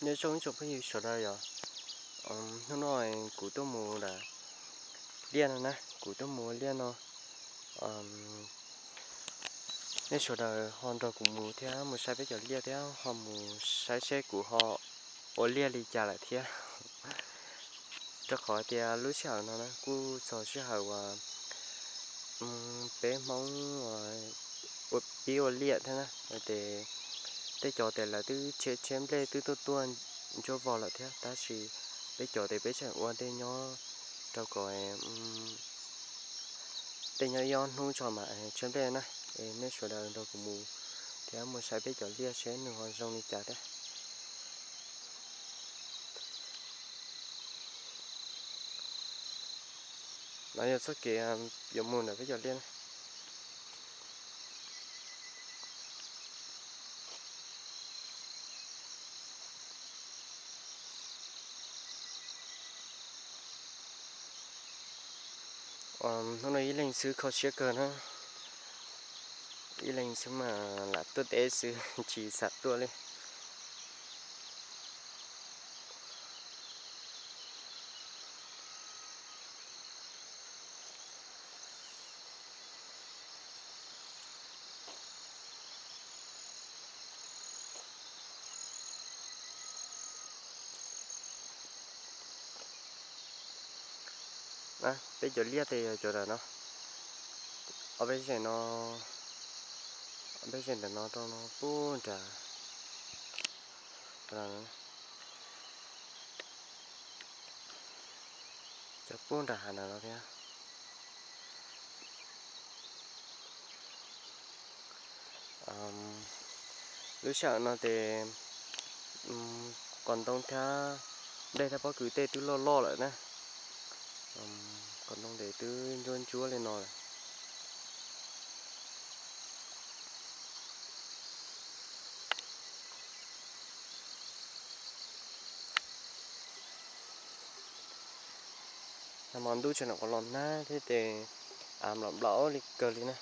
Nyob zoo ib tsoom phooj ywg sawv daws yom, hnub no kuv tuaj mus lawm liaj no na, kuv tuaj mus ua liaj no. Nej sawv daws ho nrog kuv mus thiab mus saib peb cov liaj thiab ho mus saib seb kuv ho ua liaj li cas lawm thiab. Rau qhov tias lub sij hawm no na kuj txog sij hawm uas peb Hmoob pib ua liaj thiab na, ces tej cov tes lawv twb tseb nplej twb tuaj tuaj ntsuab vog lawm thiab, tab sis peb cov tes peb tseem ua tej nyob rau kom tej nyob ib ob hnub tso mas tseb nplej na. Es nej sawv daws nrog kuv mus thiab mus saib peb cov liaj seb nws ho zoo li cas thiab. No yog txoj kev yuav mus ntawm peb cov liaj na. Hnub no ib leeg xwb kho siab kawg na, ib leeg xwb mas lam tuaj teb xwb tsis xav tuaj li. Peb cov liaj tes yog cov ntawm no, ob peb zeg no, ob peb zeg ntawm no rau no pub nrad, cov pub nram hav ntawm no thiab. Lub sij hawm no ces qos ntoo thiab dej thiab pob kws tej twb loj loj lawm na. Qos ntoo ces twb ntsuab ntsuab li no lawm. Nag hmo ntuj tseem nyuam qhuav los nag thiab ces av nplaum nplaum li kawg li na.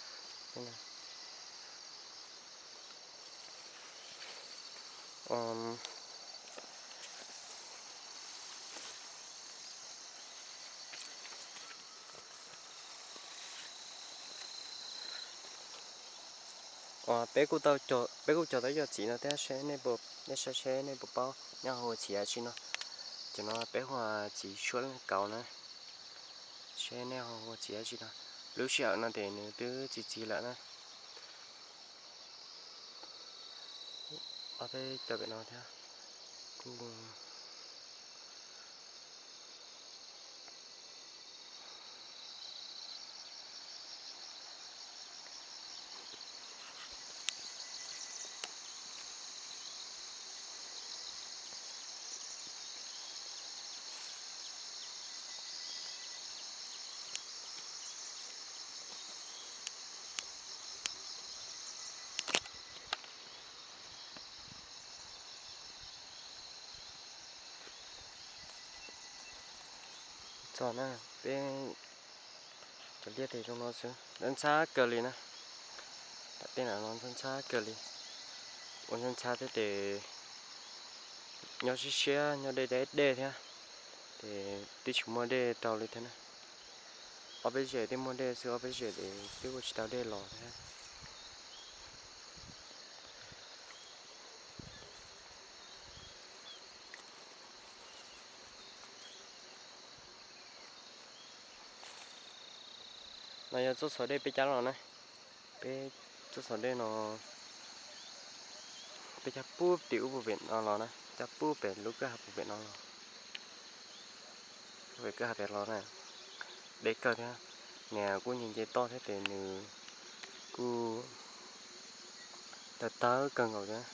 Peb kuj cog tau cov txiv no thiab, seb nej puas, nej saib seb nej puas paub nyob hauv txiv dab tsi no. Cov no peb hu ua txiv suab leej kauv na, seb nej ho hu ua txiv dab tsi no. Lub sij hawm no ces nws twb txi txiv lawm na. Ob peb cov pem no thiab kuj Txog na, peb cov liaj tes zoo no xwb, ntxhab ntxhab kawg li na. Tam tej no ntxhab ntxhab kawg li, ua ntxhab ntxhab thiab ces nyob siab siab nyob deb deb dej thiab, ces twb tsis muaj dej rau li thiab na. Ob peb zem twb muaj dej xwb, ob peb zem ces twb ua tsis tau dej los thiab. No yog txoj xov dej peb cab los na. Peb txoj xov dej no peb cab pub tim ub puag pem no los na, cab pub pem lub kwj ha puag pem no los, pem kwj ha pem los na. Deb kawg thiab, niag kuj nce nce toj thiab ces nws kuj tawv tawv kawg nkaus thiab.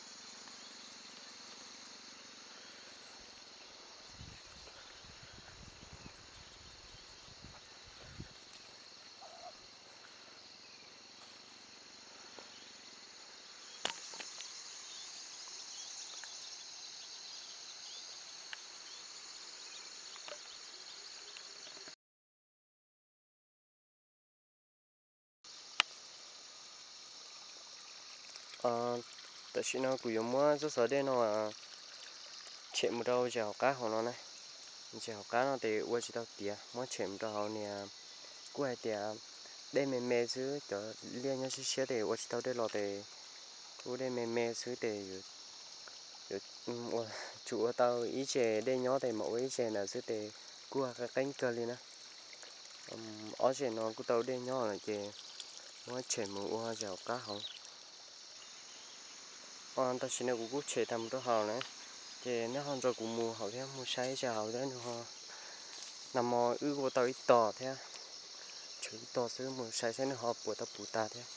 Tam sim no kuv yuav muab txoj xov dej no tshem mus rau zes hauv qab hauv no na. Zes hauv qab no tes ua tsis tau tiav, muab tshem mus rau hauv niag, kuj hais tias dej me me xwb, cov liaj nyob siab siab tes ua tsis tau dej los tes kuj dej me me xwb tes yuav tsum ua tau ib tse dej nyob tes mam ua ib tse ntawd xwb tes kuj qeeb qeeb kawg li na. Ob tse no kuj tau dej nyob lawm ces muab tshem mus ua zes hauv qab hauv. Tam sim no kuv kuj tshem tag mus rau hauv na, ces nej ho nrog kuv mus hauv thiab mus saib zes hauv thiab nws ho, nag hmo wb ua tau ib tog thiab, tshuav ib tog xwb, mus saib saib nws ho puas tau puv tas thiab.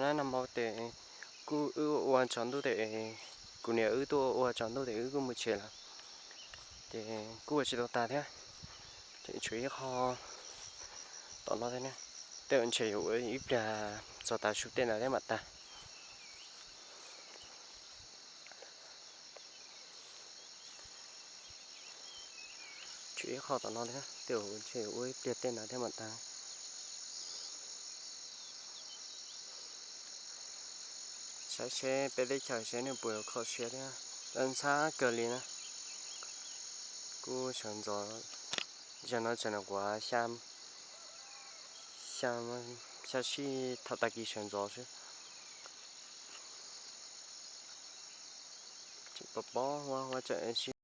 Nag hmo tes kuj wb ua tsaus ntuj tes, kuv niam wb tuaj ua tsaus ntuj tes wb kuj mus tshem lawm, ces kuj ua tsis tau tas thiab. Ces tshuav ib qho tom no thiab, tej zaum ntshe yuav ua ib pliag txog tav su tej ntawd thiab mam tag. Tshuav ib qho tom no thiab, tej zaum ntshe yuav ua ib pliag tej ntawd thiab mam tag. Saib seb peb teb chaws seb nws puas yuav kho siab thiab, ntxhab kawg li na. Kuj sawv ntxov, zaum no tseem nws quav xya, xya sij thaum tag kis sawv ntxov xwb. Tseem pom pob huab huab tseem sib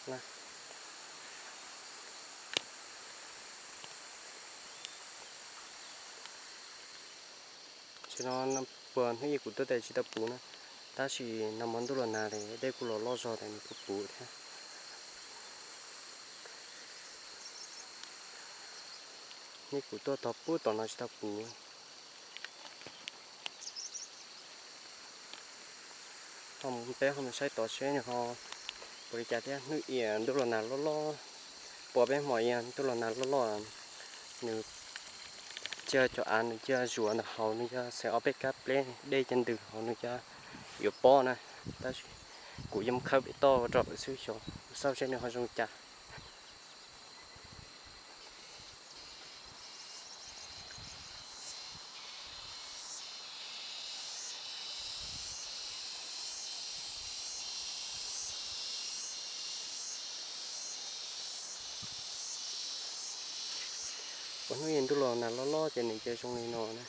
Tam sim no puas hnub ib kuv tuaj tes tsis tau puv na, tab sis nag hmo ntuj los nag li dej kuj los loj zog tes nws kuj puv thiab. Hnub kuv tuaj tog puag tom no tsis tau puv. Ho mus peb ho mus saib tod seb nws ho puas li cas thiab. Hnub ib ntuj los nag loj loj, pom peb hmo ib ntuj los nag loj loj, nws cia cov av nws cia zuav ntawm hauv nws cia xeem ob peb kab pleb dej cia ntws hauv nws cia yuav pob na. Tab sis kuv yuav mus khawb pem toj rau lawm xwb xyov, xauj seb nws ho zoo cas. Ua hnub ib ntuj los nag loj loj ces nws cia zoo li no na.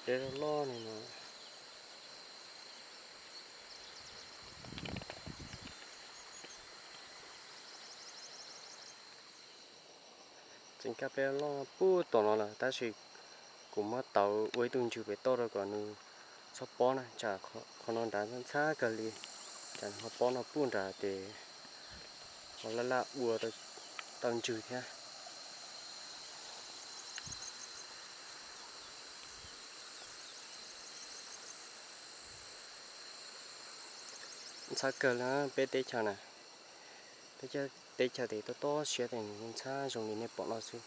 Txiv dej loj loj li no. Tseem kaj pleb loj puag tom no lawm tab sis kuv muab tauv ua ib tug ntswg pem toj rau kom nws txhob pob na, tsam qhov no nrad ntxhab kawg li, tsam nws ho pob no puag nrad ces ho laj laj ua tau ntswg thiab. Ntxhab kawg li peb teb chaws na, peb teb chaws tes tob tob siab tes nws ntxhab zoo li nej pom no xwb,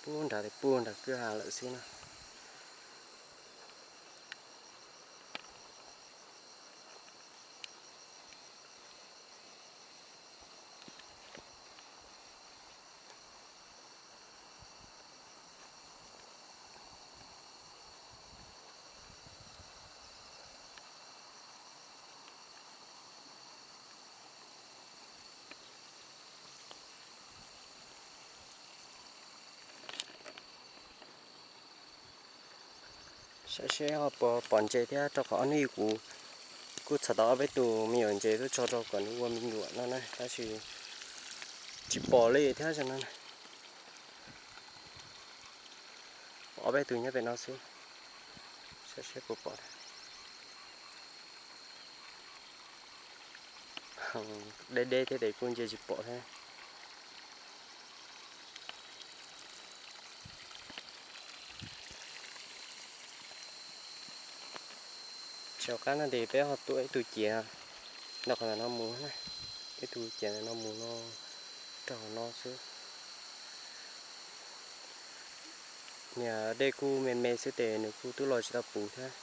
puag nrad tes puag nrad kwj ha lawm xwb na. Saib seb ho puas pom ntses thiab, rau qhov ob hnub kuv kuj txhom tau ob peb tus me nyuam ntses tuaj tso rau kom nws ua me nyuam no na, tab sis tsis pom li thiab no. Pom ob peb tus nyob pem no xwb, saib seb puas pom. Deb deb thiab tes kuj ntsia tsis pom thiab. Tsis hauv qab no tes peb ho tuaj ib tug ciav ntawm qhov ntawm no mus na, ib tug ciav ntawm no mus no rau hauv no xwb. Niag dej kuj me me xwb tes nws kuj twb los tsis tau puv thiab.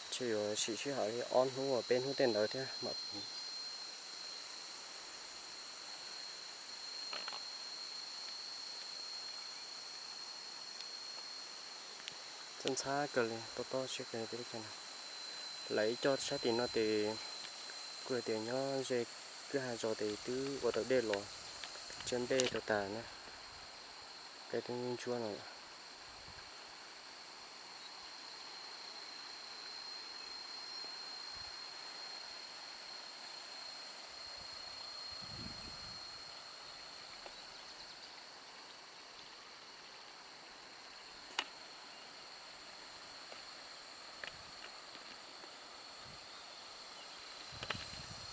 Ntshe yuav sim sij hawm li ob hnub uas peb hnub tej ntawd thiab mam puv. Txawj ntxhab kawg li, tob tob siab kawg li peb teb chaws no. Lawv ib co sab tim no tes kuj hais tias nyob ze kwj ha zos tes twb ua tau dej los, tsiab nplej tau tas na. Peb twb ntsuab no.